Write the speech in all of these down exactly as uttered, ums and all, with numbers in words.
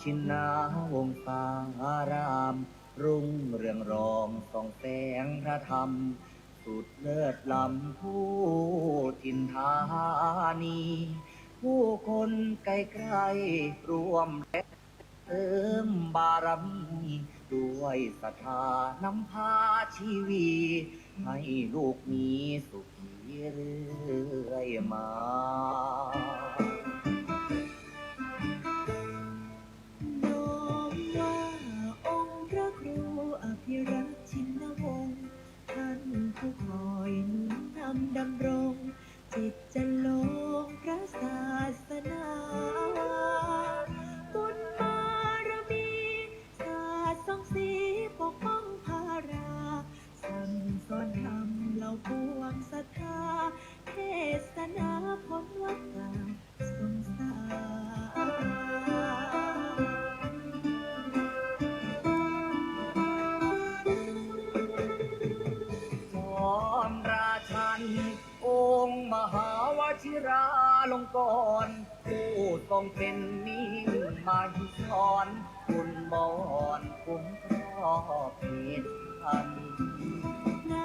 ชินนาวงศาราม รุ่งเรืองรองส่องแสงพระธรรม สุดเลิศล้ำผู้ถิ่นธานี ผู้คนไกลๆร่วมแรงเสริมบารมี ด้วยศรัทธานำพาชีวี ให้ลูกมีสุขีเรื่อยมา น้อมว่าองค์พระครูอภิรักษ์ชินวงศ์ ท่านผู้คอยหนุนนำดำรง จิตจะลงพระศาสนา บุญบารมี สาดส่องสีปกป้องพารา สั่งสอนธรรมเหล่าปวงศรัทธา เทศนาพ้นวัฏฏะสงสาร จอมราชัน องค์มหาวชิราลงกรณ์ ผู้ทรงเป็นมิ่งมหิธร คุณบอนคุ้มครอบเขตพัน ใน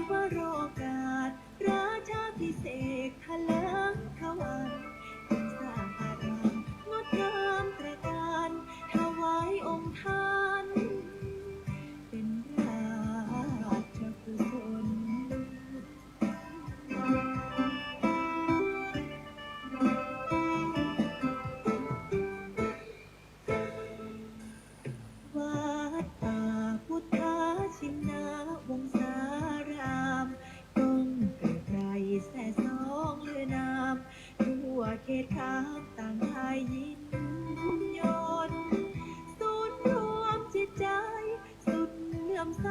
วโรกาส ราชาภิเษกถลิงทวัน สร้างอารามงดงามตระการ ถวายองค์ท่าน เป็นราชกุศล วัดป่าพุทธชินวงศาราม ก้องเกริกไกรแซ่ซ้องลือนาม ทั่วเขตคามต่างไทยยินยน ศูนย์รวมจิตใจ สุดเลื่อมใส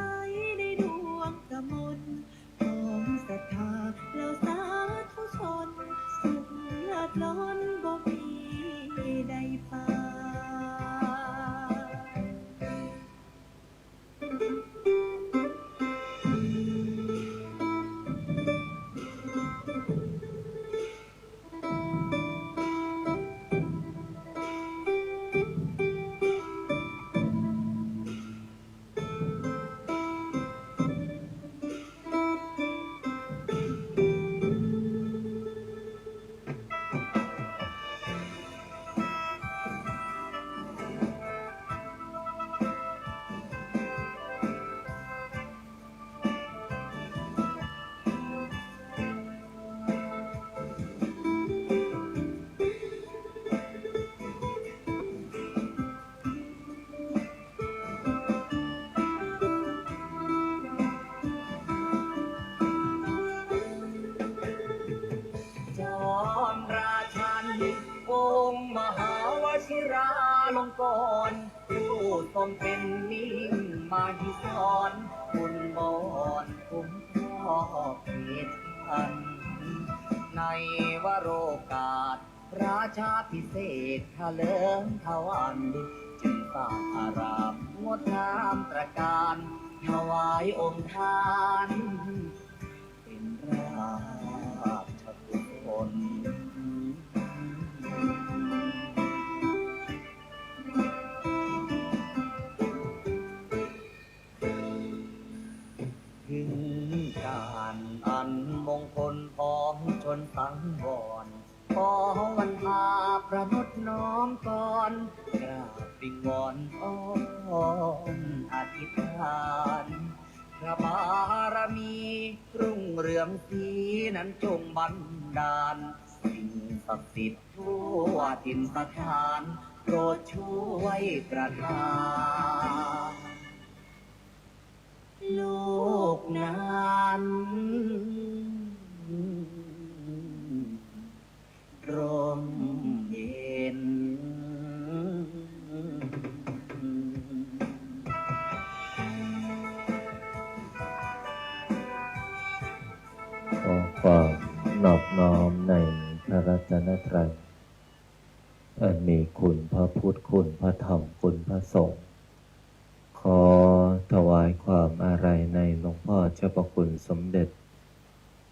ในดวงกมล ของศรัทธาเหล่าสาธุชน สุขเลิศล้นบ่มีใดปาน จอมราชัน องค์มหาวชิราลงกรณ์ ผู้ทรงเป็นมิ่งมหิธร คุณบอนคุ้มครอบเขตพัน ในวโรกาส ราชาภิเษกถลิงทวัน จึงสร้างอารามงดงามตระการ ถวายองค์ท่าน เป็นราชกุศล ถึงการอันมงคลพ้องชนสังวร ขอวันพาประนดน้อมกร กราบวิงวอนอ้อนอธิษฐาน พระบารมีรุ่งเรืองสีนั้นจงบันดาล สิ่งศักดิ์สิทธิ์ทั่วถิ่นสถาน โปรดช่วยประทาน โลกนั้นร่มเย็น ขอความนอบน้อมในพระรัตนตรัย อันมีคุณพระพุทธ คุณพระธรรม คุณพระสงฆ์ ขอถวายความอาลัยในหลวงพ่อเจ้าพระคุณสมเด็จ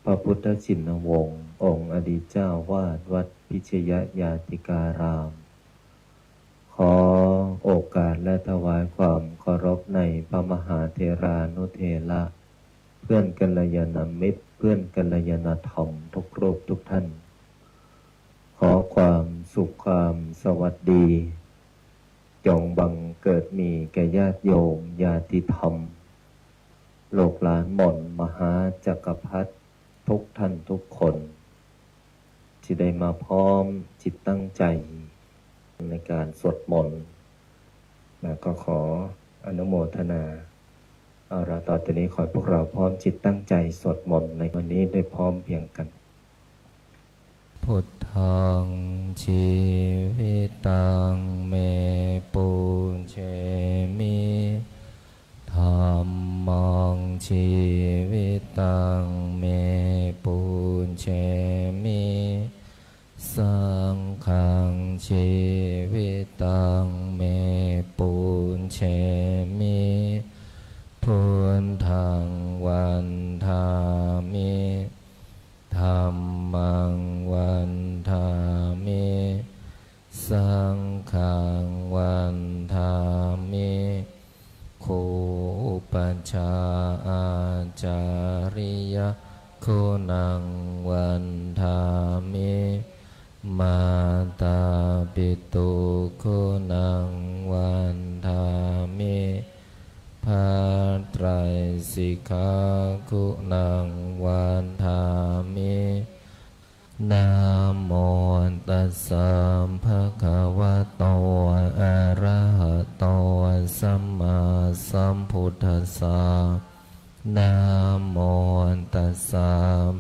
พระพุทธชินวงศ์ องค์อดีตเจ้าวาดวัดพิชยญาติการาม ข ขอโอกาสและถวายความเคารพในพระมหาเถรานุเถระ เพื่อนกัลยาณมิตร เพื่อนกัลยาณธรรมทุกรูปทุกท่าน ขอความสุขความสวัสดี จงบังเกิดมีแก่ญาติโยมญาติธรรม ลูกหลานหม่อนมหาจักรพรรดิทุกท่านทุกคน ที่ได้มาพร้อมจิตตั้งใจในการสวดมนต์ แล้วก็ขออนุโมทนา เอาละ ต่อจากนี้ขอให้พวกเราพร้อมจิตตั้งใจสวดมนต์ในวันนี้ด้วยพร้อมเพรียงกัน Buddhaṃ jīvitaṃ me pūjemi, dhammaṃ jīvitaṃ me pūjemi, saṅghaṃ jīvitaṃ me pūjemi, buddhaṃ vandāmi, dhammaṃ vandāmi, saṅghaṃ vandāmi, gurūpajjhāyācariyaguṇaṃ vandāmi, mātāpituguṇaṃ vandāmi, bhātrāisikhāguṇaṃ vandāmi. Namo tassa bhagavato arahato sammāsambuddhassa. Namo tassa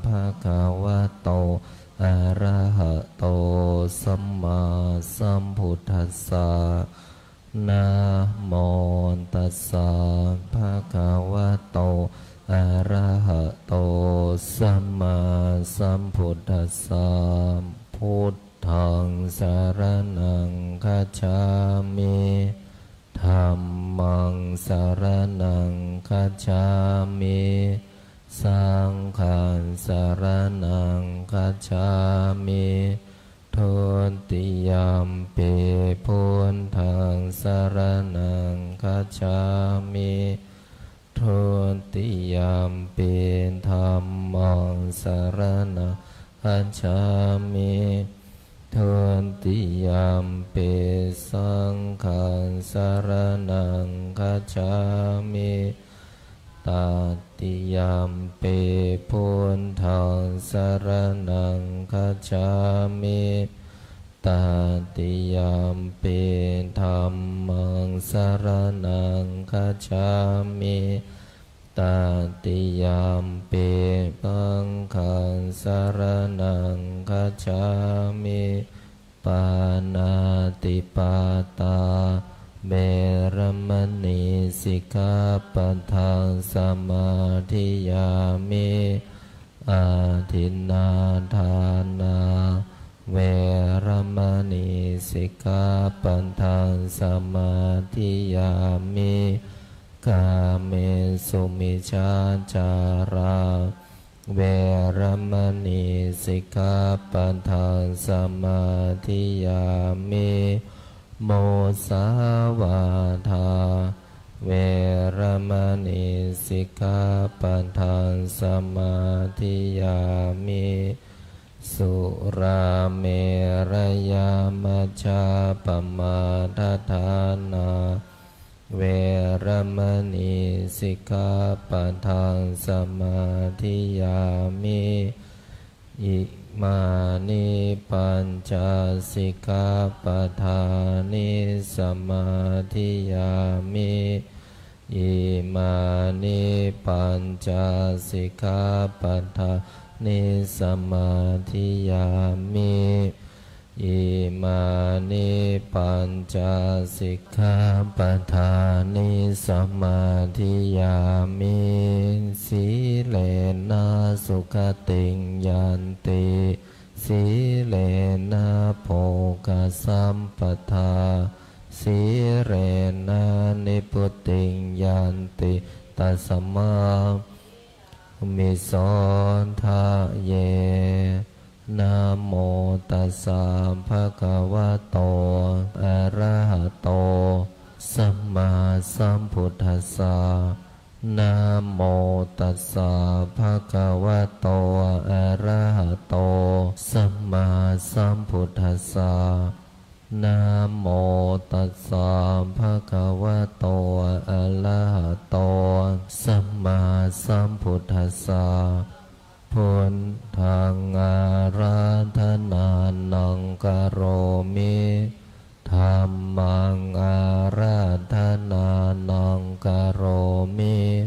bhagavato arahato sammāsambuddhassa. Namo tassa bhagavato arahato sammāsambuddhassa. Buddhaṃ saraṇaṃ gacchāmi. Dhammaṃ saraṇaṃ gacchāmi. Saṅghaṃ saraṇaṃ gacchāmi. Dutiyampi buddhaṃ saraṇaṃ gacchāmi. Dutiyampi dhammaṃ saraṇaṃ gacchāmi. Dutiyampi saṅghaṃ saraṇaṃ gacchāmi. Tatiyampi buddhaṃ saraṇaṃ gacchāmi. Tatiyampi dhammaṃ saraṇaṃ gacchāmi. Tatiyampi saṅghaṃ saraṇaṃ gacchāmi. Pāṇātipātā veramaṇī sikkhāpadaṃ samādiyāmi. Adinnādānā veramaṇī sikkhāpadaṃ samādiyāmi. Kāmesu micchācārā veramaṇī sikkhāpadaṃ samādiyāmi. Musāvādā veramaṇī sikkhāpadaṃ samādiyāmi. Surāmerayamajjapamādaṭṭhānā veramaṇī sikkhāpadaṃ samādiyāmi. Imāni pañca sikkhāpadāni samādiyāmi. Imāni pañca sikkhāpadāni samādiyāmi. Imāni pañca sikkhāpadāni samādiyāmi. Sīlena sugatiṃ yanti, sīlena bhogasampadā, sīlena nibbutiṃ yanti, tasmā mi sodhaye. Namo tassa bhagavato arahato sammāsambuddhassa. Namo tassa bhagavato arahato sammāsambuddhassa. Namo tassa bhagavato arahato sammāsambuddhassa. Buddhaṃ ārādhanānaṃ karomi. Dhammaṃ ārādhanānaṃ karomi.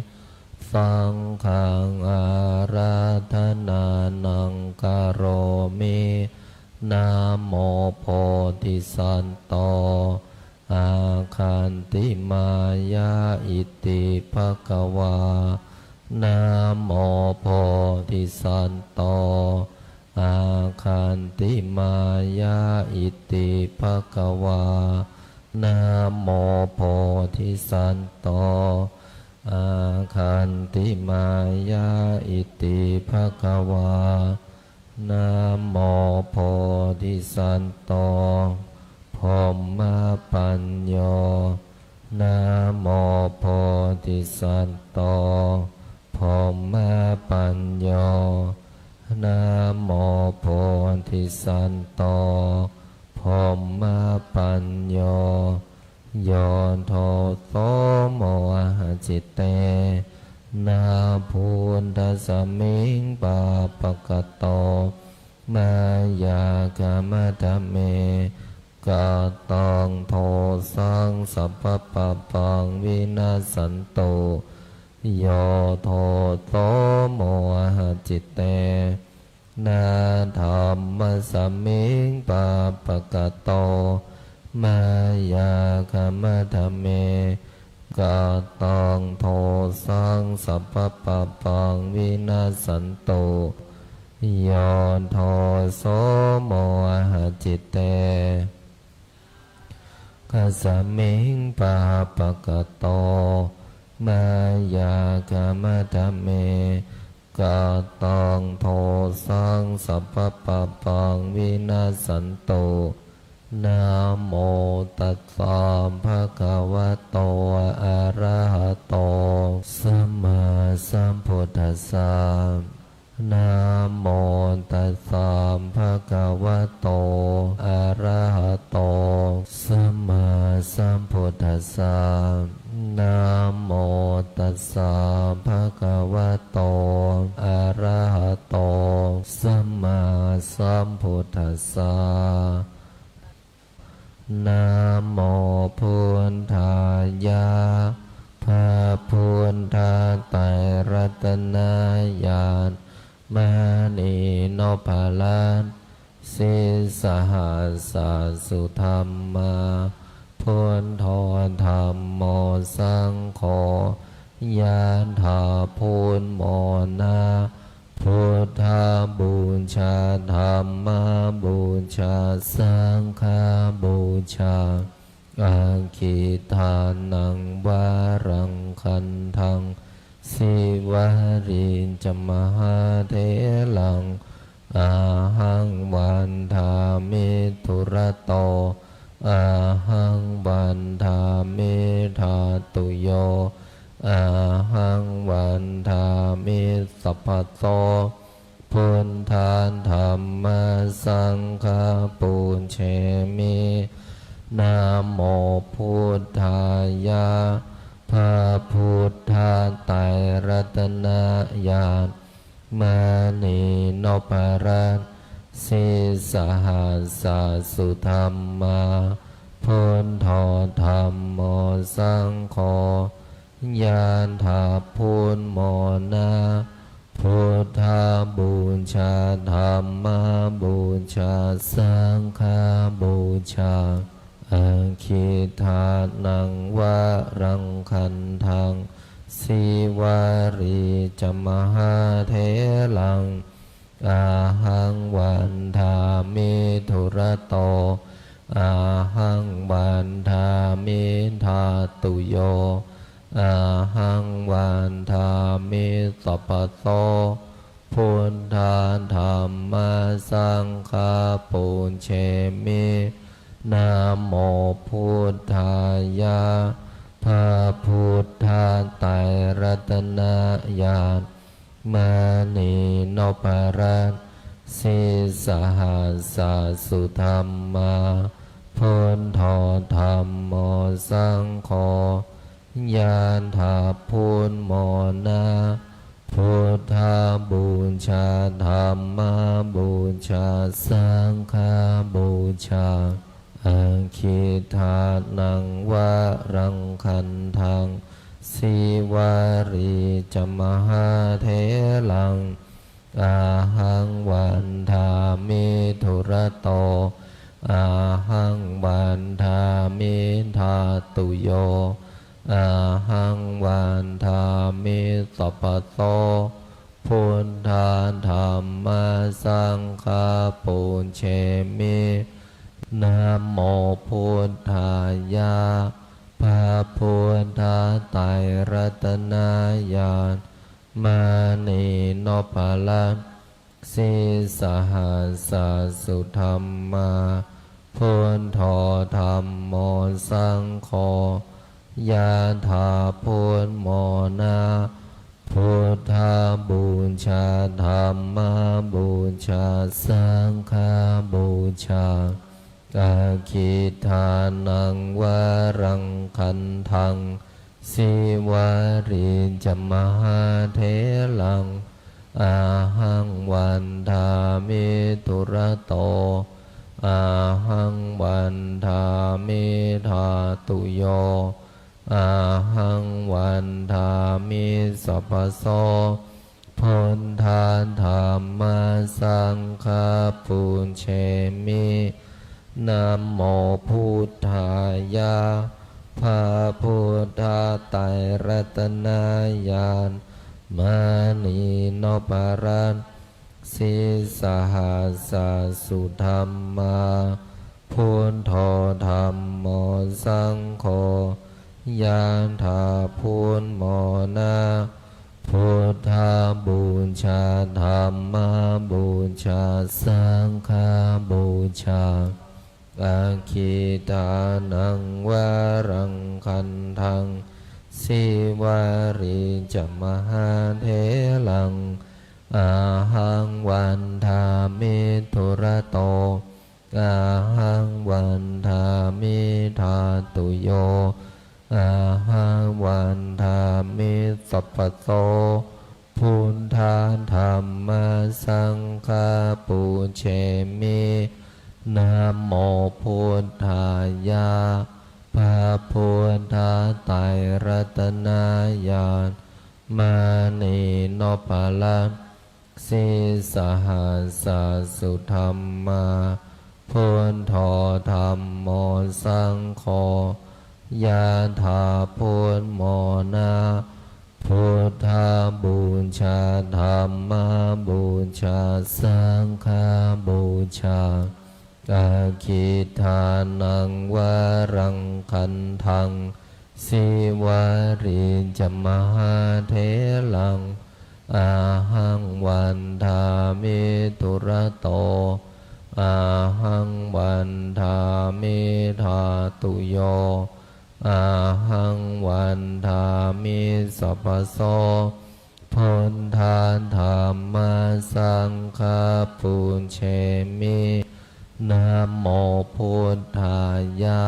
Saṅghaṃ ārādhanānaṃ karomi. Namo bodhisatto āgantimāya iti bhagavā. Namo bodhisatto āgantimāya iti bhagavā. Namo bodhisatto āgantimāya iti bhagavā. Namo bodhisatto brahmapañño. Namo bodhisatto brahmapañño. Namo bodhisatto brahmapañño. Yo doso mohacitena buddhasmiṃ pāpakato mayā khamatha me. Kataṃ dosaṃ sabbapāpaṃ vinassantu. Yo doso mohacitena dhammasmiṃ pāpakato mayā khamatha me. Kataṃ dosaṃ sabbapāpaṃ vinassantu. Yo doso mohacitena saṅghasmiṃ pāpakato mayā khamatha me. Kataṃ dosaṃ sabbapāpaṃ vinassantu. Namo tassa bhagavato arahato sammāsambuddhassa. Namo tassa bhagavato arahato sammāsambuddhassa. Namo tassa bhagavato arahato sammāsambuddhassa. Namo buddhāya. พระพุทธไตรรัตนญาณ มณีนพรัตน์ sīsahassa sudhammā, buddho dhammo saṅgho, yathā buddhamona, buddhapūjā, dhammapūjā, saṅghapūjā, aggidānaṃ varaṃ gandhaṃ, sīvalī ca mahātheraṃ, ahaṃ vandāmi dūrato, ahaṃ vandāmi dhātuyo, ahaṃ vandāmi sabbaso, buddha dhamma saṅgha pūjemi. Namo buddhāya. พระพุทธไตรรัตนญาณ มณีนพรัตน์ sīsahassa sudhammā, buddho dhammo saṅgho, yathā buddhamona, buddhapūjā, dhammapūjā, saṅghapūjā, aggidānaṃ varaṃ gandhaṃ, sīvalī ca mahātheraṃ, ahaṃ vandāmi dūrato, ahaṃ vandāmi dhātuyo, ahaṃ vandāmi sabbaso, Buddha dhamma saṅgha pūjemi. Namo buddhāya. พระพุทธไตรรัตนญาณ มณีนพรัตน์ sīsahassasadhamma, buddho dhammo saṅgho, ยาดาพุทโมนะ buddhapūjā, dhammapūjā, saṅghapūjā. Aggidānaṃ varaṃ gandhaṃ, Sīvalī ca mahātheraṃ, ahaṃ vandāmi dūrato, ahaṃ vandāmi dhātuyo, ahaṃ vandāmi sabbaso. Buddha dhamma saṅgha pūjemi. Namo buddhāya. พระพุทธไตรรัตนญาณ มณีนพรัตน์ sīsahassasadhamma, buddho dhammo saṅgho, ยาดาพุทโมนะ buddhapūjā, dhammapūjā, saṅghapūjā. Aggidānaṃ varaṃ gandhaṃ, Sīvalī ca mahātheraṃ, ahaṃ vandāmi dūrato, ahaṃ vandāmi dhātuyo, ahaṃ vandāmi sabbaso. Buddha dhamma saṅgha pūjemi. Namo buddhāya. พระพุทธไตรรัตนญาณ มณีนพรัตน์ sīsahassasadhamma, buddho dhammo saṅgho, ยาดาพุทโมนะ buddhapūjā, dhammapūjā, saṅghapūjā. Aggidānaṃ varaṃ gandhaṃ, Sīvalī ca mahātheraṃ, ahaṃ vandāmi dūrato, ahaṃ vandāmi dhātuyo, ahaṃ vandāmi sabbaso. Buddha dhamma saṅgha pūjemi. Namo buddhāya. พระพุทธไตรรัตนญาณ มณีนพรัตน์ sīsahassasadhamma, buddho dhammo saṅgho, ยาดาพุทโมนะ buddhapūjā, dhammapūjā, saṅghapūjā. Aggidānaṃ varaṃ gandhaṃ, Sīvalī ca mahātheraṃ, ahaṃ vandāmi dūrato, ahaṃ vandāmi dhātuyo, ahaṃ vandāmi sabbaso. Buddha dhamma saṅgha pūjemi. Namo buddhāya.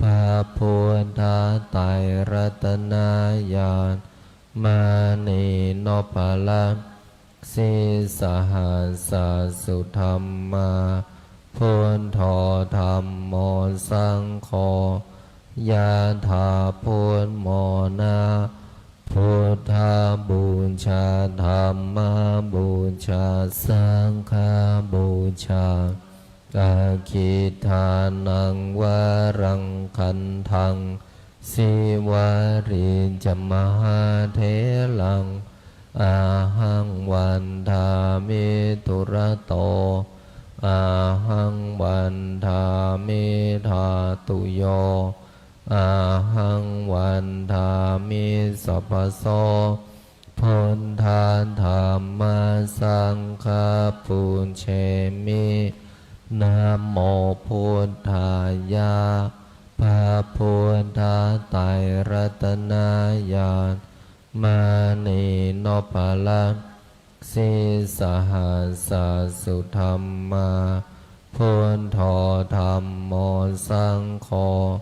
พระพุทธไตรรัตนญาณ มณีนพรัตน์ sīsahassasadhamma, buddho dhammo saṅgho, ยาดาพุทโมนะ buddhapūjā, dhammapūjā, saṅghapūjā. Aggidānaṃ varaṃ gandhaṃ, Sīvalī ca mahātheraṃ, ahaṃ vandāmi dūrato, ahaṃ vandāmi dhātuyo, ahaṃ vandāmi sabbaso. Buddha dhamma pūjemi. Namo buddhāya, พระพุทธไตรรัตนญาณ mani nopalaksi sahassa sudhammā, buddho dhammo saṅgho,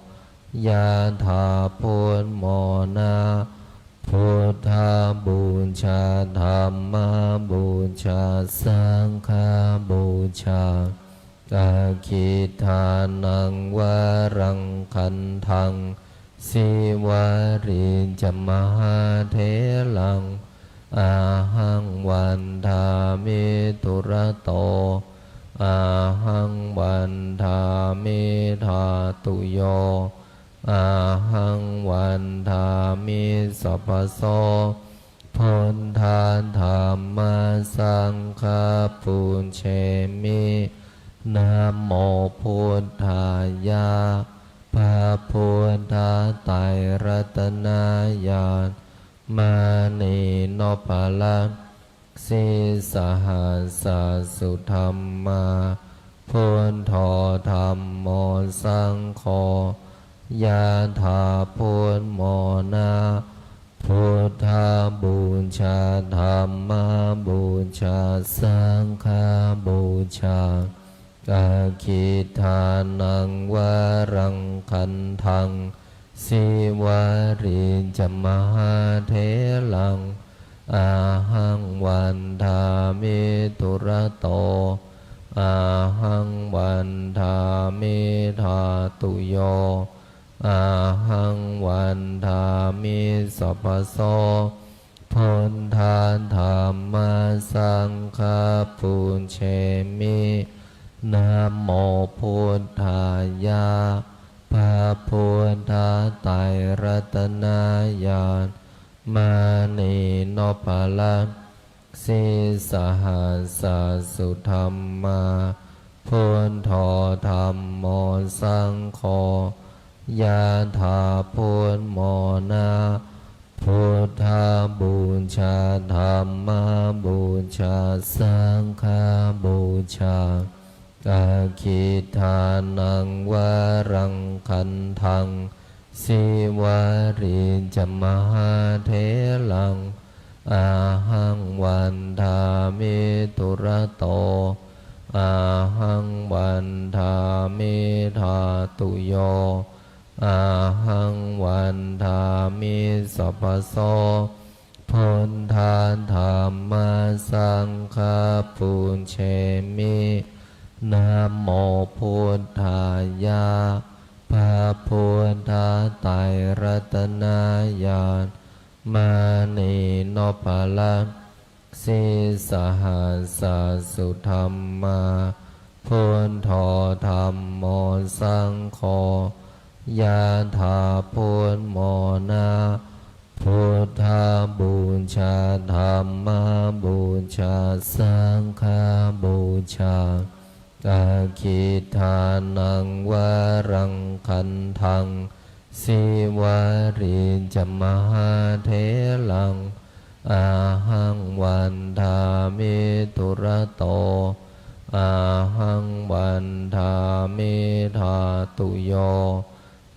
yathā buddhamona, buddhapūjā dhammapūjā saṅghapūjā, aggidānaṃ varaṃ gandhaṃ, sīvalī ca mahātheraṃ, ahaṃ vandāmi dūrato, ahaṃ vandāmi dhātuyo, ahaṃ vandāmi sabbaso, buddha dhamma saṅgha pūjemi. Namo buddhāya, พระพุทธไตรรัตนญาณ mani nopalaksi sahassa sudhammā, buddho dhammo saṅgho, yathā buddhamona, buddhapūjā dhammapūjā saṅghapūjā, aggidānaṃ varaṃ gandhaṃ, sīvalī ca mahātheraṃ, ahaṃ vandāmi dūrato, ahaṃ vandāmi dhātuyo, ahaṃ vandāmi sabbaso, buddha dhamma saṅgha pūjemi. Namo buddhāya, พระพุทธไตรรัตนญาณ mani nopalaksi sahassa sudhammā, buddho dhammo saṅgho, yathā buddhamona, buddhapūjā dhammapūjā saṅghapūjā, aggidānaṃ varaṃ gandhaṃ, sīvalī ca mahātheraṃ, ahaṃ vandāmi dūrato, ahaṃ vandāmi dhātuyo, ahaṃ vandāmi sabbaso, buddha dhamma saṅgha pūjemi. Namo buddhāya, พระพุทธไตรรัตนญาณ mani nopalaksi sahassa sudhammā, buddho dhammo saṅgho, yathā buddhamona, buddhapūjā dhammapūjā saṅghapūjā, aggidānaṃ varaṃ gandhaṃ, sīvalī ca mahātheraṃ, ahaṃ vandāmi dūrato, ahaṃ vandāmi dhātuyo,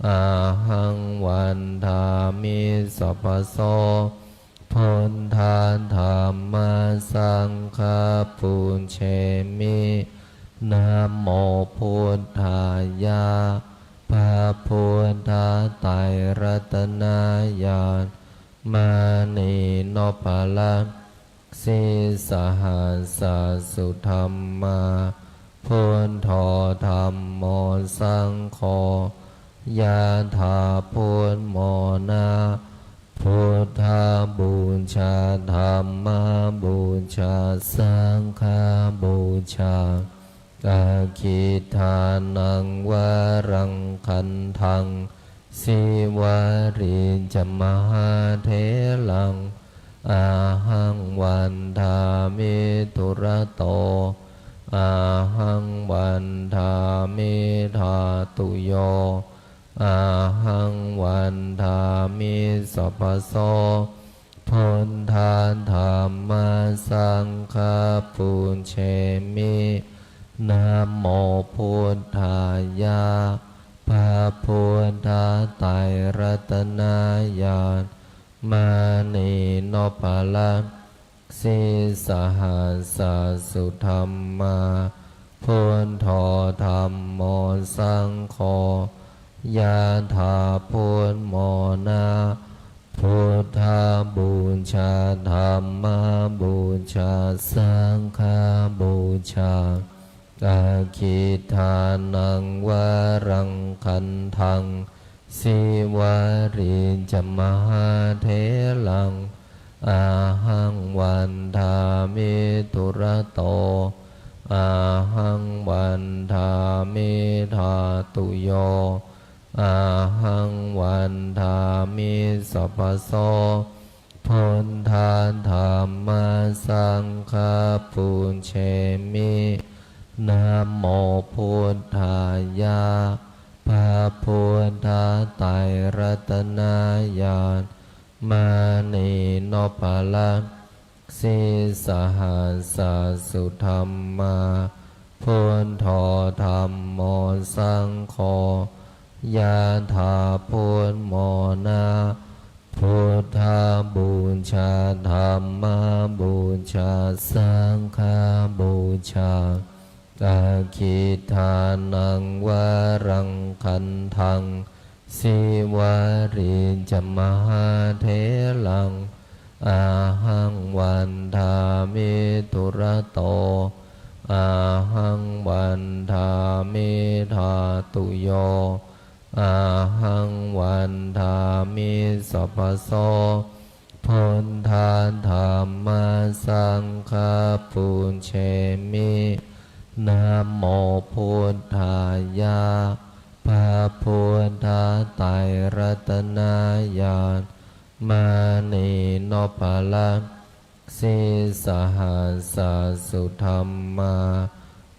ahaṃ vandāmi sabbaso, buddha dhamma saṅgha pūjemi. Namo buddhāya, พระพุทธไตรรัตนญาณ mani nopalaksi sahassa sudhammā, buddho dhammo saṅgho, yathā buddhamona, buddhapūjā dhammapūjā saṅghapūjā, aggidānaṃ varaṃ gandhaṃ, sīvalī ca mahātheraṃ, ahaṃ vandāmi dūrato, ahaṃ vandāmi dhātuyo, ahaṃ vandāmi sabbaso, Buddha dhamma saṅgha pūjemi. Namo buddhāya. พระพุทธไตรรัตนญาณ มณีนพรัตน์ sīsahassa sudhammā, buddho dhammo saṅgho, yathā buddhamona, buddhapūjā, dhammapūjā, saṅghapūjā, aggidānaṃ varaṃ gandhaṃ, sīvalī ca mahātheraṃ, ahaṃ vandāmi dūrato, ahaṃ vandāmi dhātuyo, ahaṃ vandāmi sabbaso. Buddha dhamma saṅgha pūjemi. Namo buddhāya. พระพุทธไตรรัตนญาณ มณีนพรัตน์ sīsahassa sudhammā, buddho dhammo saṅgho, yathā buddhamona, buddhapūjā, dhammapūjā, saṅghapūjā, aggidānaṃ varaṃ gandhaṃ, sīvalī ca mahātheraṃ, ahaṃ vandāmi dūrato, ahaṃ vandāmi dhātuyo, ahaṃ vandāmi sabbaso. Buddha dhamma saṅgha pūjemi. Namo buddhāya. พระพุทธไตรรัตนญาณ มณีนพรัตน์ sīsahassa sudhammā,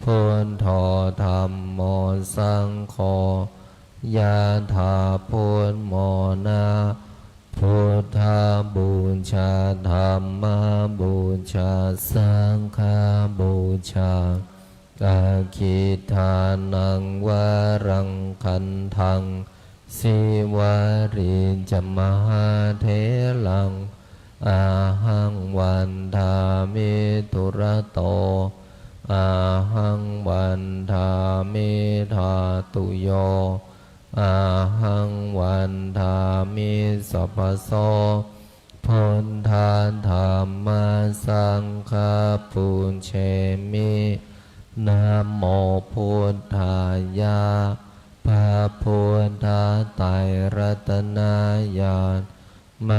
buddho dhammo saṅgho, yathā buddhamona, buddhapūjā, dhammapūjā, saṅghapūjā, aggidānaṃ varaṃ gandhaṃ, sīvalī ca mahātheraṃ, ahaṃ vandāmi dūrato, ahaṃ vandāmi dhātuyo, ahaṃ vandāmi sabbaso. Buddha dhamma saṅgha pūjemi. Namo buddhāya. พระพุทธไตรรัตนญาณ ม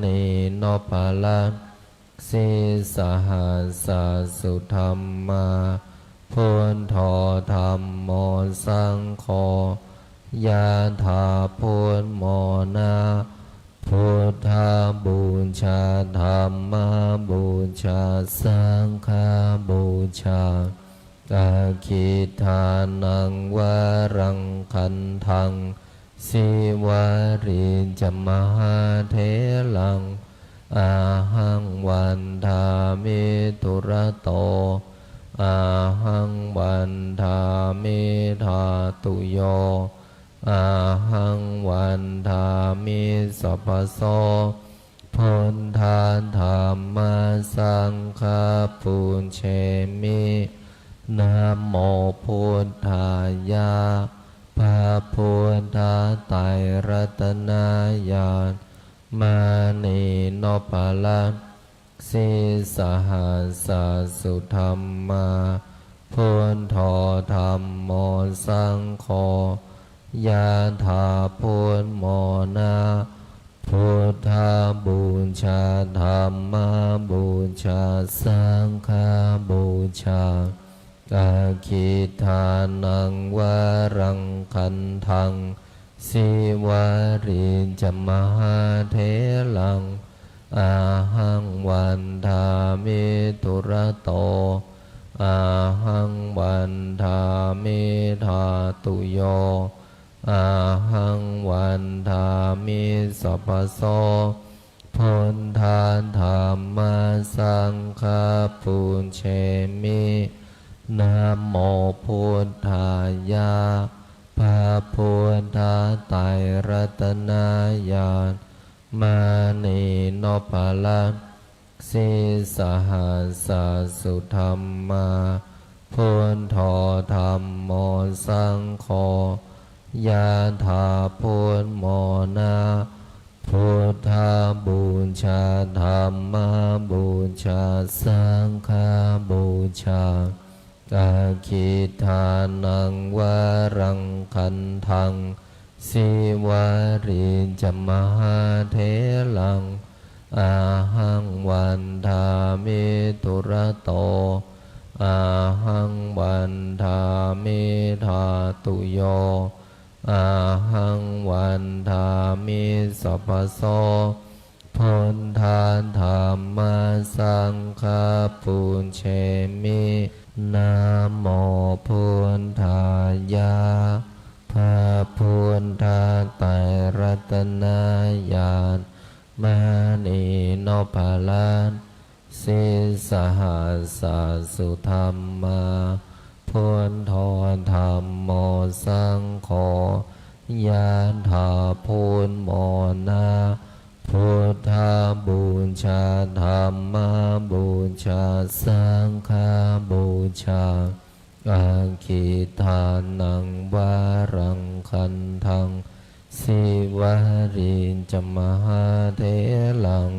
ณีนพรัตน์ sīsahassa sudhammā, buddho dhammo saṅgho, yathā buddhamona, buddhapūjā, dhammapūjā, saṅghapūjā, aggidānaṃ varaṃ gandhaṃ, sīvalī ca mahātheraṃ, ahaṃ vandāmi dūrato, ahaṃ vandāmi dhātuyo, ahaṃ vandāmi sabbaso. Buddha dhamma saṅgha pūjemi. Namo buddhāya. พระพุทธไตรรัตนญาณ มณีนพรัตน์ sīsahassa sudhammā, buddho dhammo saṅgho, yathā buddhamona, buddhapūjā, dhammapūjā, saṅghapūjā, aggidānaṃ varaṃ gandhaṃ, sīvalī ca mahātheraṃ, ahaṃ vandāmi dūrato, ahaṃ vandāmi dhātuyo, ahaṃ vandāmi sabbaso. Buddha dhamma saṅgha pūjemi. Namo buddhāya. พระพุทธไตรรัตนญาณ มณีนพรัตน์ sīsahassa sudhammā, buddho dhammo saṅgho, yathā buddhamona, buddhapūjā, dhammapūjā, saṅghapūjā, aggidānaṃ varaṃ gandhaṃ, sīvalī ca mahātheraṃ, ahaṃ vandāmi dūrato, ahaṃ vandāmi dhātuyo, ahaṃ vandāmi sabbaso. Buddha dhamma saṅgha pūjemi. Namo buddhāya. พระพุทธไตรรัตนญาณ มณีนพรัตน์ sīsahassa sudhammā, buddho dhammo saṅgho, yathā buddhamona, buddhapūjā, dhammapūjā, saṅghapūjā, aggidānaṃ varaṃ gandhaṃ, sīvalī ca mahātheraṃ,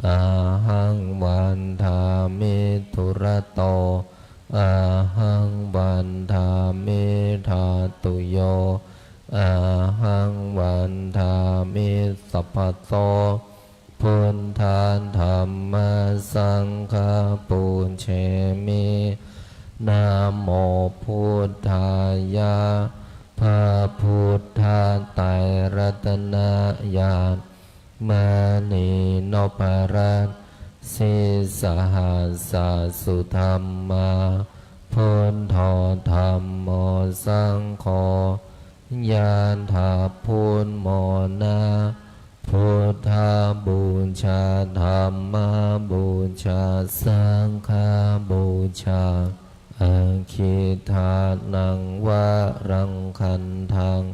ahaṃ vandāmi dūrato, ahaṃ vandāmi dhātuyo, ahaṃ vandāmi sabbaso. Buddha dhamma saṅgha pūjemi. Namo buddhāya. พระพุทธไตรรัตนญาณ มณีนพรัตน์ sīsahassa sudhammā, buddho dhammo saṅgho, yathā buddhamona, buddhapūjā, dhammapūjā, saṅghapūjā, aggidānaṃ varaṃ gandhaṃ,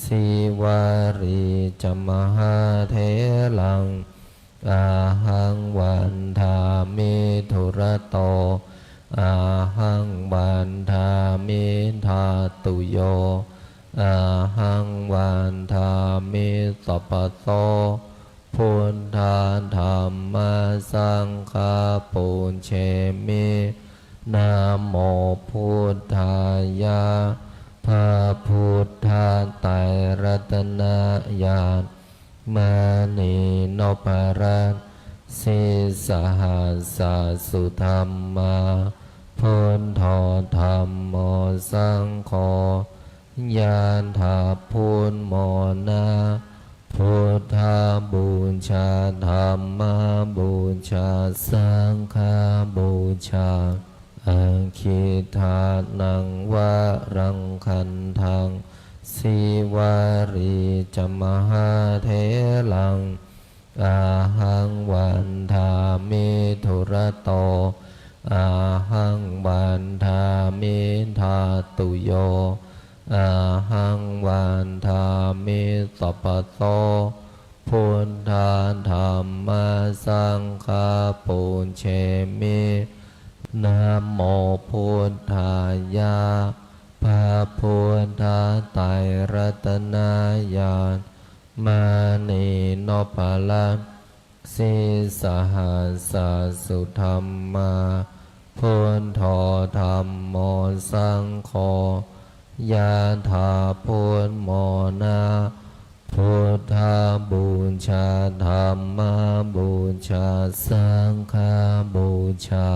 sīvalī ca mahātheraṃ, ahaṃ vandāmi dūrato, ahaṃ vandāmi dhātuyo, ahaṃ vandāmi sabbaso. Buddha dhamma saṅgha pūjemi. Namo buddhāya. พระพุทธไตรรัตนญาณ มณีนพรัตน์ sīsahassa sudhammā, buddho dhammo saṅgho, yathā buddhamona, buddhapūjā, dhammapūjā, saṅghapūjā, aggidānaṃ varaṃ gandhaṃ, sīvalī ca mahātheraṃ, ahaṃ vandāmi dūrato, ahaṃ vandāmi dhātuyo, ahaṃ vandāmi sabbaso. Buddha dhamma saṅgha pūjemi. Namo buddhāya. พระพุทธไตรรัตนญาณ มณีนพรัตน์ sīsahassa sudhammā, buddho dhammo saṅgho, yathā buddhamona, buddhapūjā, dhammapūjā, saṅghapūjā,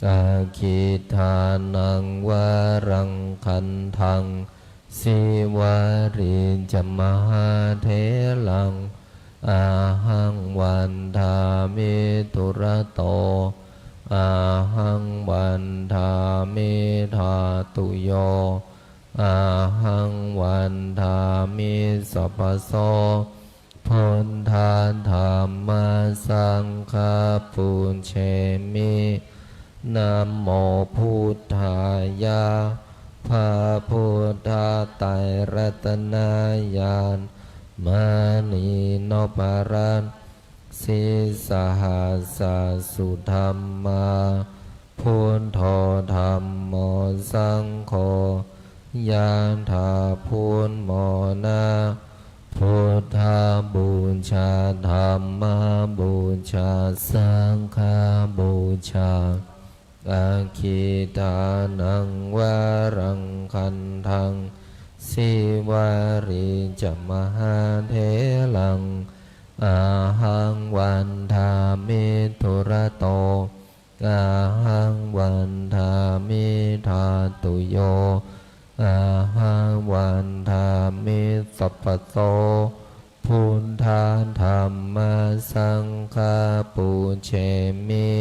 aggidānaṃ varaṃ gandhaṃ, sīvalī ca mahātheraṃ, ahaṃ vandāmi dūrato, ahaṃ vandāmi dhātuyo, ahaṃ vandāmi sabbaso. Buddha Dhamma Saṅgha pūjemi. Namo Buddhāya. พระพุทธไตรรัตนญาณ มณีนพรัตน์ Sīsahassa-sudhammā. Buddho Dhammo Saṅgho. Yathā Buddhamona. Buddhapūjā Dhammapūjā Saṅghapūjā. Aggidānaṃ varaṃ gandhaṃ Sīvalī ca mahātheraṃ. Ahaṃ vandāmi dūrato. Ahaṃ vandāmi dhātuyo. Ahaṃ vandāmi sabbaso. Buddha Dhamma Saṅgha pūjemi.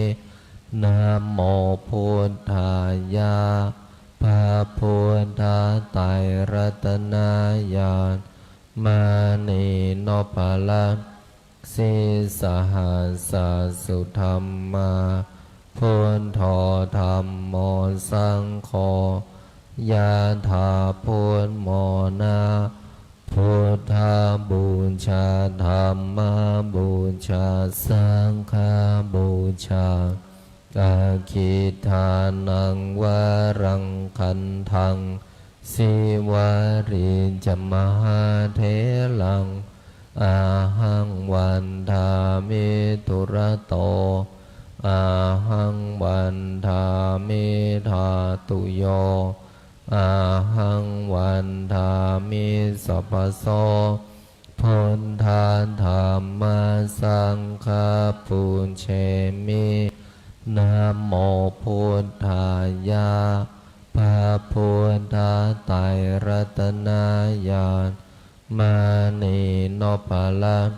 Namo Buddhāya. พระพุทธไตรรัตนญาณ มณีนพรัตน์ Sīsahassa-sudhammā. Buddho Dhammo Saṅgho. Yathā Buddhamona. Buddhapūjā Dhammapūjā Saṅghapūjā. Aggidānaṃ varaṃ gandhaṃ Sīvalī ca mahātheraṃ. Ahaṃ vandāmi dūrato. Ahaṃ vandāmi dhātuyo. Ahaṃ vandāmi sabbaso. Buddha Dhamma Saṅgha pūjemi. Namo Buddhāya. พระพุทธไตรรัตนญาณ มณีนพรัตน์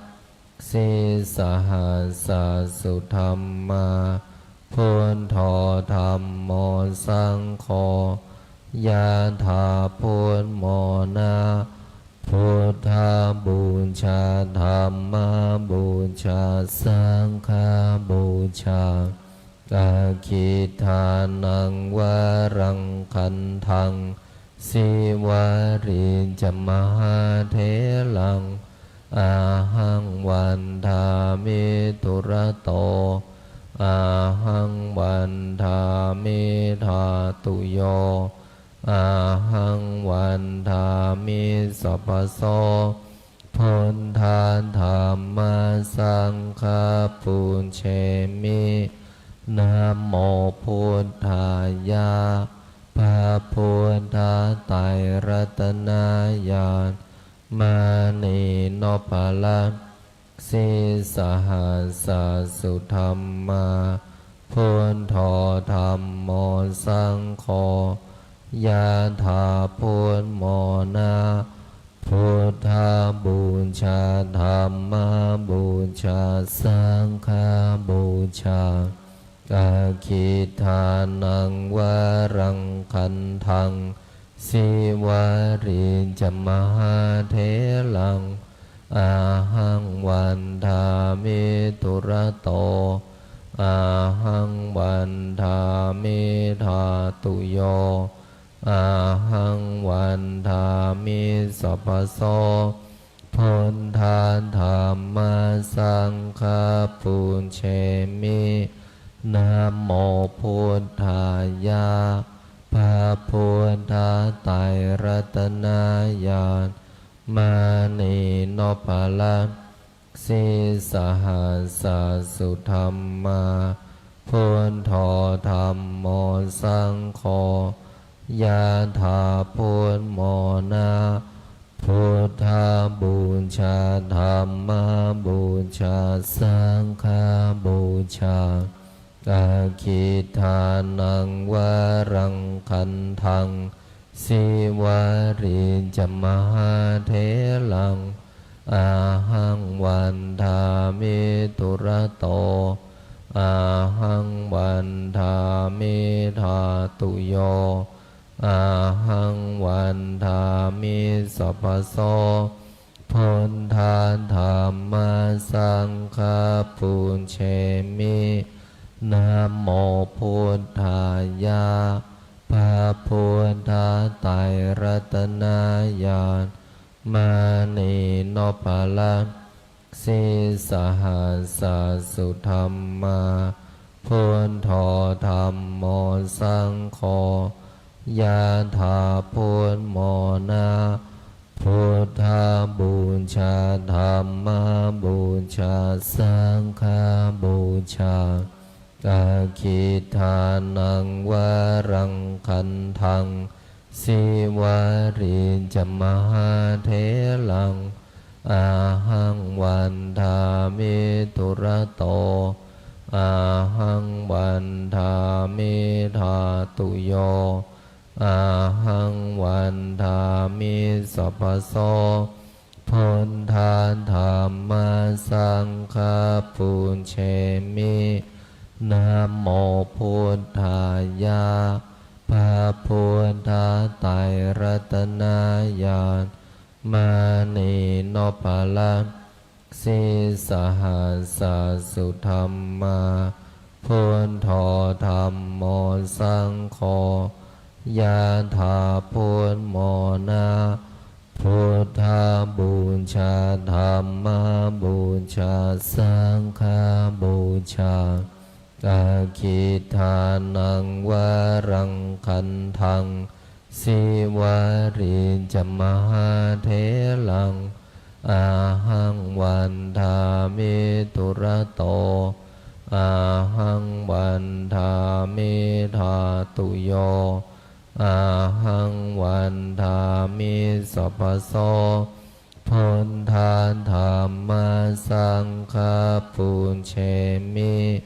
Sīsahassa-sudhammā. Buddho Dhammo Saṅgho. Yathā Buddhamona. Buddhapūjā Dhammapūjā Saṅghapūjā. Aggidānaṃ varaṃ gandhaṃ Sīvalī ca mahātheraṃ. Ahaṃ vandāmi dūrato. Ahaṃ vandāmi dhātuyo. Ahaṃ vandāmi sabbaso. Buddha Dhamma Saṅgha pūjemi. Namo Buddhāya. พระพุทธไตรรัตนญาณ มณีนพรัตน์ Sīsahassa-sudhammā. Buddho Dhammo Saṅgho. Yathā Buddhamona. Buddhapūjā Dhammapūjā Saṅghapūjā. Aggidānaṃ varaṃ gandhaṃ Sīvalī ca mahātheraṃ. Ahaṃ vandāmi dūrato. Ahaṃ vandāmi dhātuyo. Ahaṃ vandāmi sabbaso. Buddha Dhamma Saṅgha pūjemi. Namo Buddhāya. พระพุทธไตรรัตนญาณ มณีนพรัตน์ Sīsahassa-sudhammā. Buddho Dhammo Saṅgho. Yathā Buddhamona. Buddhapūjā Dhammapūjā Saṅghapūjā. Aggidānaṃ varaṃ gandhaṃ Sīvalī ca mahātheraṃ. Ahaṃ vandāmi dūrato. Ahaṃ vandāmi dhātuyo. Ahaṃ vandāmi sabbaso. Buddha dhamma saṅgha pūjemi. Namo buddhāya. พระพุทธไตรรัตนญาณ มณีนพรัตน์ sīsahassa sudhammā, buddho dhammo saṅgho, yathā buddhamona, buddhapūjā, dhammapūjā, saṅghapūjā, aggidānaṃ varaṃ gandhaṃ, sīvalī ca mahātheraṃ, ahaṃ vandāmi dūrato, ahaṃ vandāmi dhātuyo, ahaṃ vandāmi sabbaso. Buddha dhamma saṅgha pūjemi. Namo buddhāya. พระพุทธไตรรัตนญาณ มณีนพรัตน์ sīsahassa sudhammā, buddho dhammo saṅgho, yathā buddhamona, buddhapūjā, dhammapūjā, saṅghapūjā, aggidānaṃ varaṃ gandhaṃ, sīvalī ca mahātheraṃ, ahaṃ vandāmi dūrato, ahaṃ vandāmi dhātuyo, ahaṃ vandāmi sabbaso. Buddha dhamma saṅgha pūjemi.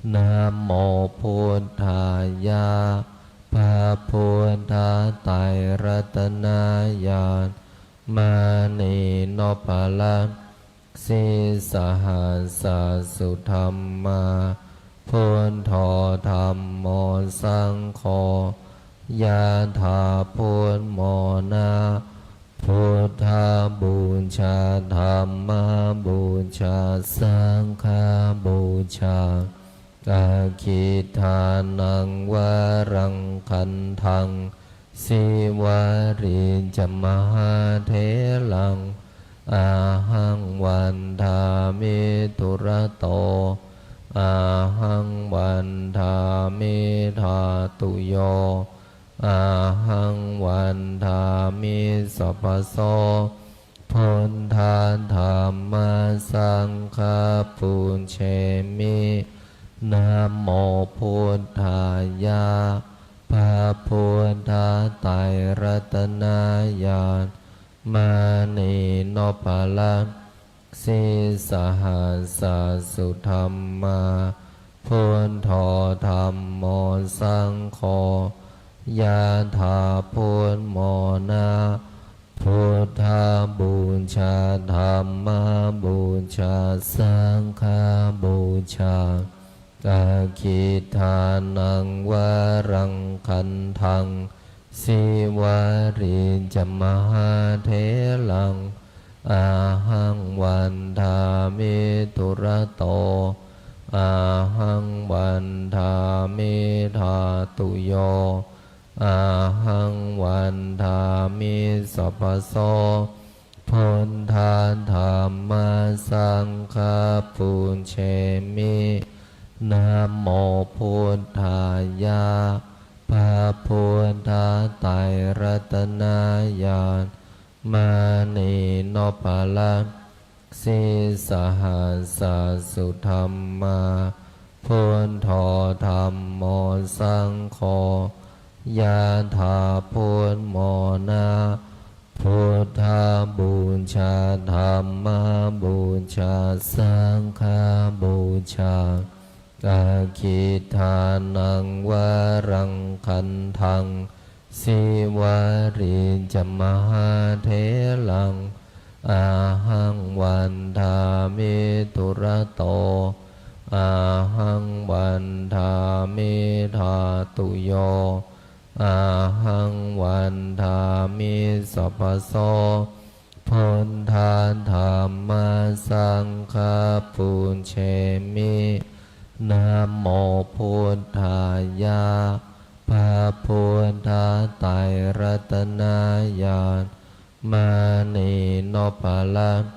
Namo buddhāya. พระพุทธไตรรัตนญาณ มณีนพรัตน์ sīsahassa sudhammā, buddho dhammo saṅgho, yathā buddhamona, buddhapūjā, dhammapūjā, saṅghapūjā, aggidānaṃ varaṃ gandhaṃ, sīvalī ca mahātheraṃ, ahaṃ vandāmi dūrato, ahaṃ vandāmi dhātuyo, ahaṃ vandāmi sabbaso. Buddha dhamma saṅgha pūjemi. Namo buddhāya. พระพุทธไตรรัตนญาณ มณีนพรัตน์ sīsahassa sudhammā, buddho dhammo saṅgho, yathā buddhamona, buddhapūjā, dhammapūjā, saṅghapūjā, aggidānaṃ varaṃ gandhaṃ, sīvalī ca mahātheraṃ, ahaṃ vandāmi dūrato, ahaṃ vandāmi dhātuyo, ahaṃ vandāmi sabbaso. Buddha dhamma saṅgha pūjemi. Namo buddhāya. พระพุทธไตรรัตนญาณ มณีนพรัตน์ sīsahassa sudhammā, buddho dhammo saṅgho, yathā buddhamona, buddhapūjā, dhammapūjā, saṅghapūjā, aggidānaṃ varaṃ gandhaṃ, sīvalī ca mahātheraṃ, ahaṃ vandāmi dūrato, ahaṃ vandāmi dhātuyo, ahaṃ vandāmi sabbaso. Buddha dhamma saṅgha pūjemi. Namo buddhāya. พระพุทธไตรรัตนญาณ มณีนพรัตน์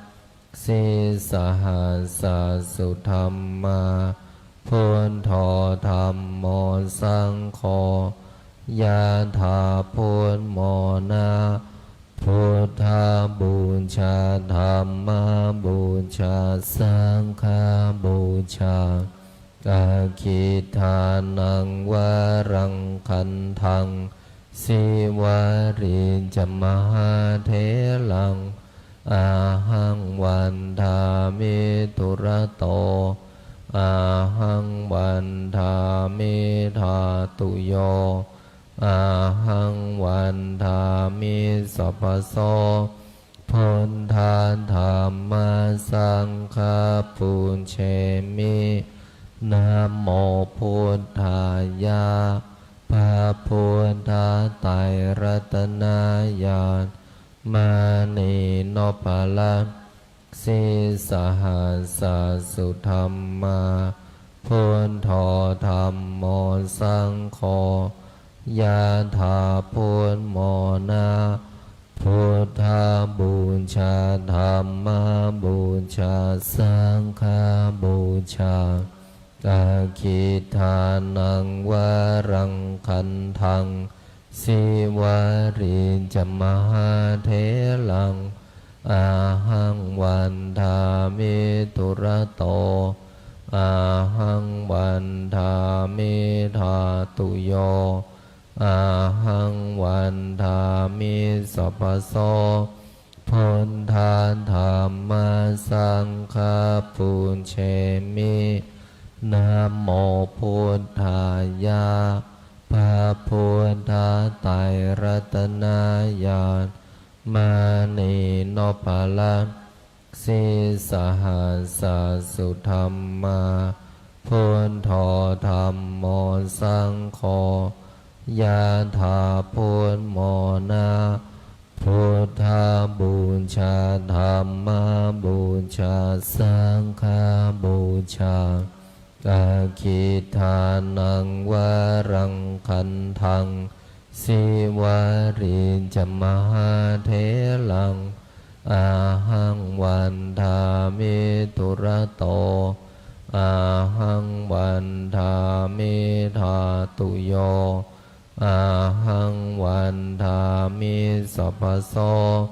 sīsahassa sudhammā, buddho dhammo saṅgho, yathā buddhamona, buddhapūjā, dhammapūjā, saṅghapūjā, aggidānaṃ varaṃ gandhaṃ, sīvalī ca mahātheraṃ, ahaṃ vandāmi dūrato, ahaṃ vandāmi dhātuyo, ahaṃ vandāmi sabbaso. Buddha dhamma saṅgha pūjemi. Namo buddhāya. พระพุทธไตรรัตนญาณ มณีนพรัตน์ sīsahassa sudhammā, buddho dhammo saṅgho, yathā buddhamona, buddhapūjā, dhammapūjā, saṅghapūjā, aggidānaṃ varaṃ gandhaṃ, sīvalī ca mahātheraṃ, ahaṃ vandāmi dūrato, ahaṃ vandāmi dhātuyo, ahaṃ vandāmi sabbaso. Buddha dhamma saṅgha pūjemi. Namo buddhāya. พระพุทธไตรรัตนญาณ มณีนพรัตน์ sīsahassa sudhammā, buddho dhammo saṅgho, yathā buddhamona, buddhapūjā, dhammapūjā, saṅghapūjā, aggidānaṃ varaṃ gandhaṃ, sīvalī ca mahātheraṃ, ahaṃ vandāmi dūrato, ahaṃ vandāmi dhātuyo, ahaṃ vandāmi sabbaso.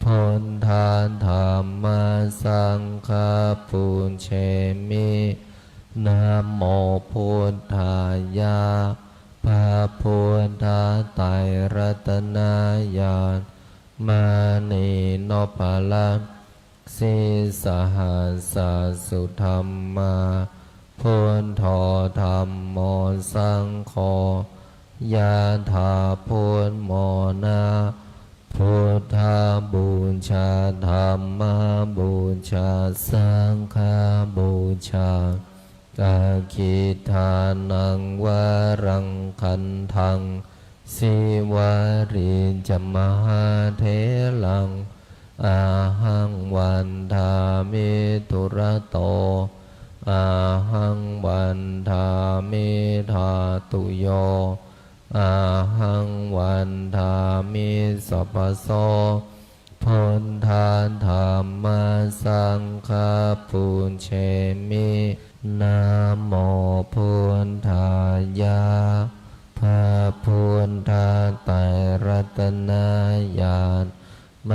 Buddha dhamma saṅgha pūjemi. Namo buddhāya. พระพุทธไตรรัตนญาณ มณีนพรัตน์ sīsahassa sudhammā, buddho dhammo saṅgho, yathā buddhamona, buddhapūjā, dhammapūjā, saṅghapūjā, aggidānaṃ varaṃ gandhaṃ, sīvalī ca mahātheraṃ, ahaṃ vandāmi dūrato, ahaṃ vandāmi dhātuyo, ahaṃ vandāmi sabbaso. Buddha dhamma saṅgha pūjemi. Namo buddhāya. พระพุทธไตรรัตนญาณ ม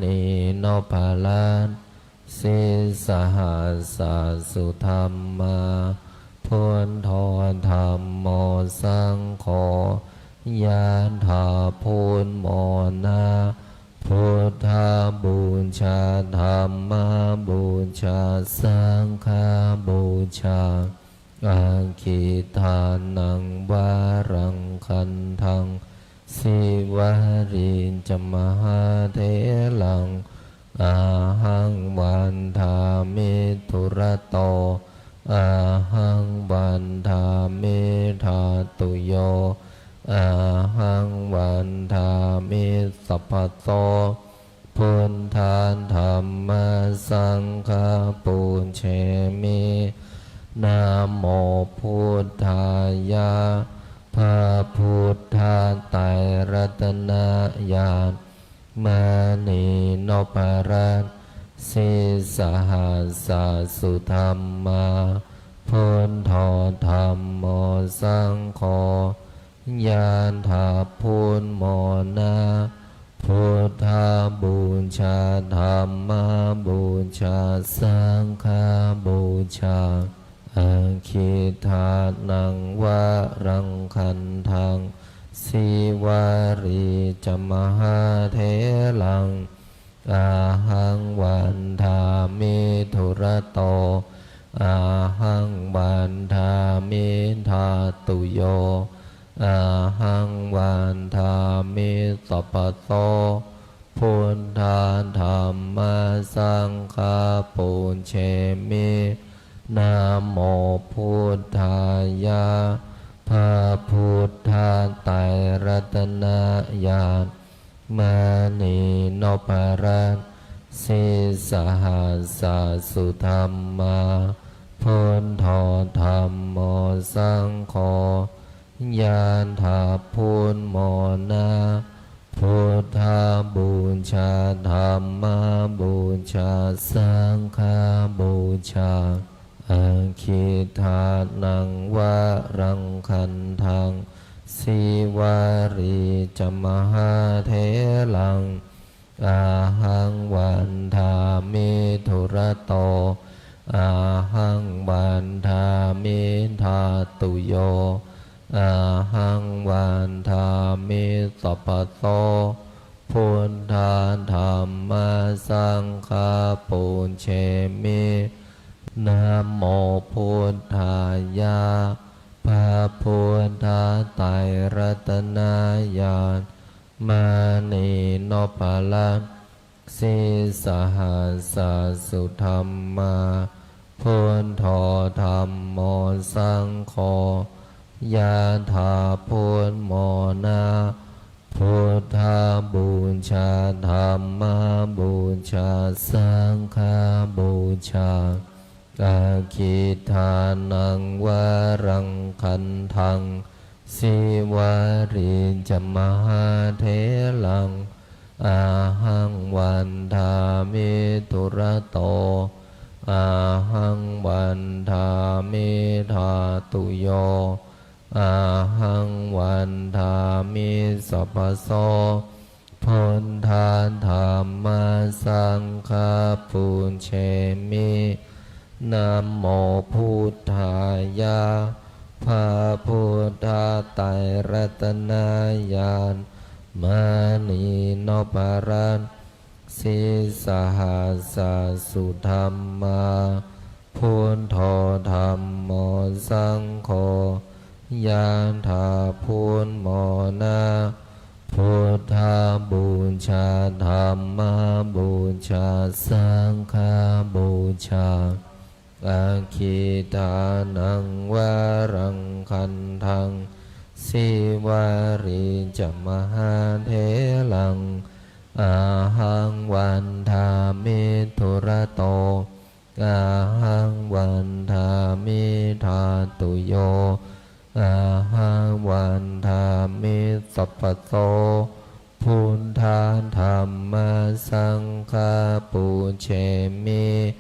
ณีนพรัตน์ sīsahassa sudhammā, buddho dhammo saṅgho, yathā buddhamona, buddhapūjā, dhammapūjā, saṅghapūjā, aggidānaṃ varaṃ gandhaṃ, sīvalī ca mahātheraṃ, ahaṃ vandāmi dūrato, ahaṃ vandāmi dhātuyo, ahaṃ vandāmi sabbaso. Buddha ยะ พระพุทธไตรรัตนญาณ มณีนพรัตน์ sīsahassa sudhammā, buddho dhammo saṅgho, ยะถา พุทโธ นะ พุทธบูชา ธัมมบูชา สังฆบูชา akhiṭṭhānaṃ varaṃ gandhaṃ, Sīvalī ca mahātheraṃ, ahaṃ vandāmi dūrato, ahaṃ vandāmi dhātuyo, ahaṃ vandāmi sabbaso, buddha dhamma saṅgha pūjemi, namo buddhāya, พระพุทธไตรรัตนญาณ มณีนพรัตน์ sīsahassa sudhammā, buddho dhammo saṅgho, ยะถา พุทโธ นะ พุทธบูชา ธัมมบูชา สังฆบูชา akhiṭṭhānaṃ varaṃ gandhaṃ, Sīvalī ca mahātheraṃ, ahaṃ vandāmi dūrato, ahaṃ vandāmi dhātuyo, ahaṃ vandāmi sabbaso, buddha dhamma saṅgha pūjemi, namo buddhāya, พระพุทธไตรรัตนญาณ มณีนพรัตน์ sīsahassa sudhammā, buddho dhammo saṅgho, ยะถา พุทโธ นะ พุทธบูชา ธัมมบูชา สังฆบูชา akhiṭṭhānaṃ varaṃ gandhaṃ, Sīvalī ca mahātheraṃ, ahaṃ vandāmi dūrato, ahaṃ vandāmi dhātuyo, ahaṃ vandāmi sabbaso, buddha dhamma saṅgha pūjemi, namo buddhāya, พระพุทธไตรรัตนญาณ มณีนพรัตน์ sīsahassa sudhammā, buddho dhammo saṅgho, ยะถา พุทโธ นะ พุทธบูชา ธัมมบูชา สังฆบูชา akhiṭṭhānaṃ varaṃ gandhaṃ, Sīvalī ca mahātheraṃ, ahaṃ vandāmi dūrato, ahaṃ vandāmi dhātuyo, ahaṃ vandāmi sabbaso, buddha dhamma saṅgha pūjemi,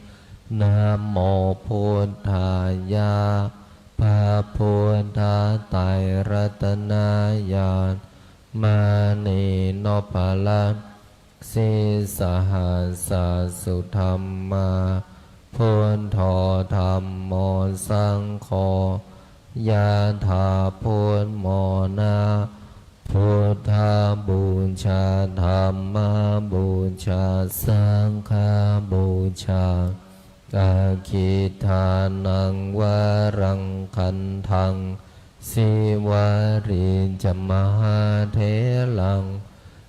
namo buddhāya, พระพุทธไตรรัตนญาณ มณีนพรัตน์ sīsahassa sudhammā, buddho dhammo saṅgho, ยะถา พุทโธ นะ buddhabūjā dhammabūjā saṅghabūjā, akhiṭṭhānaṃ varaṃ gandhaṃ, sīvalī ca mahātheraṃ,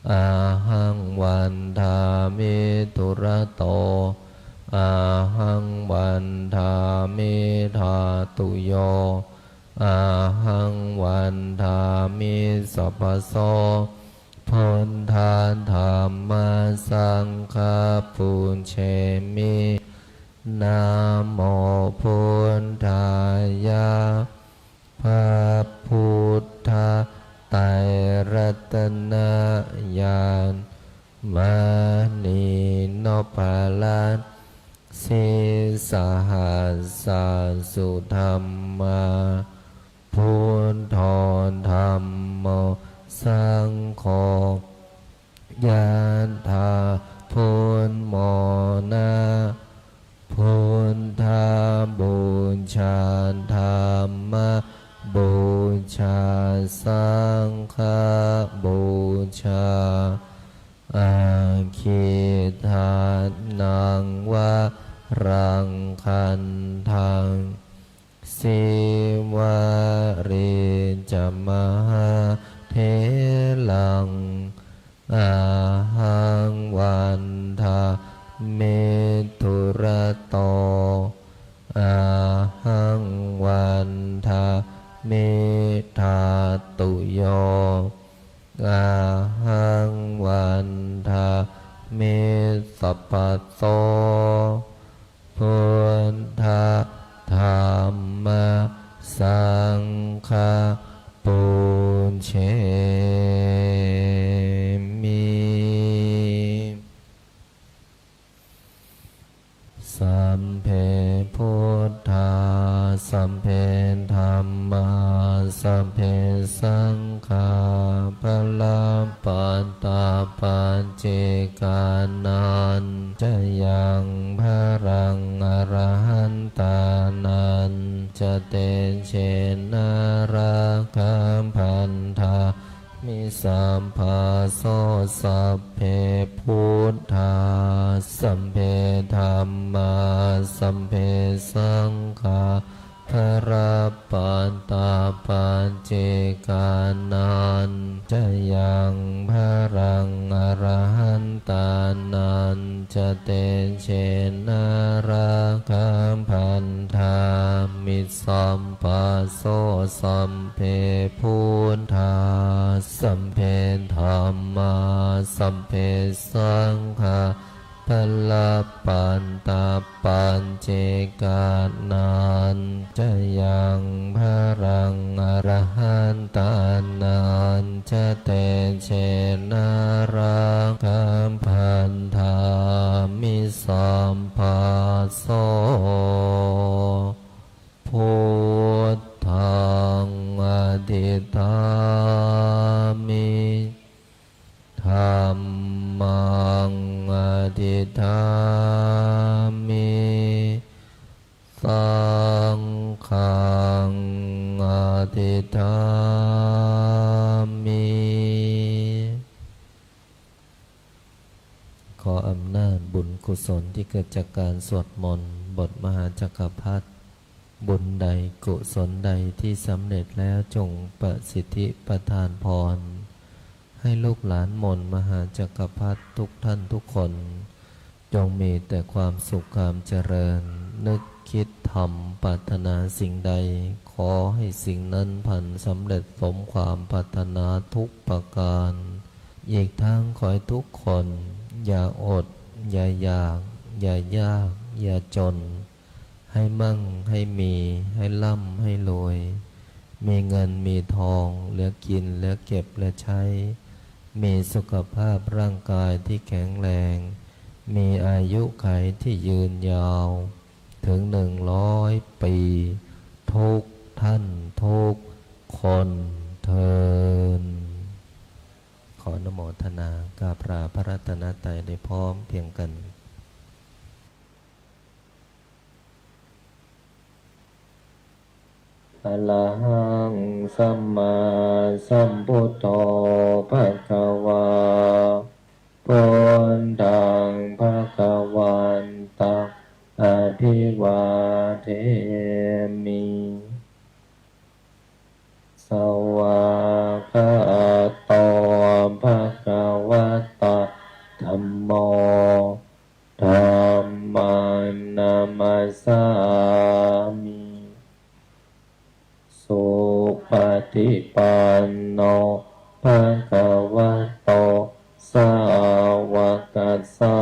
ahaṃ vandāmi dūrato, ahaṃ vandāmi dhātuyo, ahaṃ vandāmi sabbaso, buddha dhamma saṅgha pūjemi. Namo buddhāya. พระ sudhammā. Buddho dhammo saṅgho, yadā buddhamorā, buddhapūjā dhammapūjā saṅghapūjā, aggidānaṃ varaṃ gandhaṃ, sīvalī ca mahātheraṃ, ahaṃ vandāmi dūrato, ahaṃ vandāmi dhātuyo, ahaṃ vandāmi sabbaso. Buddha dhamma saṅgha pūjemi. Sabbe buddhā, sabbe dhammā, sabbe saṅghā, balappattā paccekānañca yaṃ balaṃ, arahantānañca tejena, rakkhaṃ bandhā mi sabbaso. Sabbe buddhā, sabbe dhammā, sabbe saṅghā, balappattā paccekānañca yaṃ balaṃ, arahantānañca tejena, rakkhaṃ bandhāmi sabbaso. Sabbe buddhā, sabbe dhammā, sabbe saṅghā, balappattā paccekānañca yaṃ balaṃ, arahantānañca tejena, rakkhaṃ bandhāmi sabbaso. Buddhaṃ adhiṭṭhāmi, dhammaṃ adhiṭṭhāmi, saṅghaṃ adhiṭṭhāmi. ขออำนาจบุญกุศลที่เกิดจากการสวดมนต์บทมหาจักรพรรดิ บุญใดกุศลใดที่สำเร็จแล้วจงประสิทธิประทานพร ให้ลูกหลานมนต์มหาจักรพรรดิทุกท่านทุกคน จงมีแต่ความสุขความเจริญ นึกคิดทำปรารถนาสิ่งใด ขอให้สิ่งนั้นพลันสำเร็จสมความปรารถนาทุกประการ อีกทั้งขอให้ทุกคนอย่าอด อย่าอยาก อย่ายาก อย่าจน ให้มั่ง ให้มี ให้ร่ำ ให้รวย มีเงิน มีทอง เหลือกิน เหลือเก็บ เหลือใช้ มีสุขภาพร่างกายที่แข็งแรง มีอายุขัยที่ยืนยาว ถึงหนึ่งร้อยปี ทุกท่านทุกคนเทอญ ขออนุโมทนากราบลาพระรัตนตรัยได้พร้อมเพรียงกัน Arahaṃ sammāsambuddho bhagavā. Buddhaṃ bhagavantaṃ abhivādemi. Svākkhāto bhagavatā dhammo. Dhammaṃ namassāmi. Supaṭipanno bhagavato sāvakasā-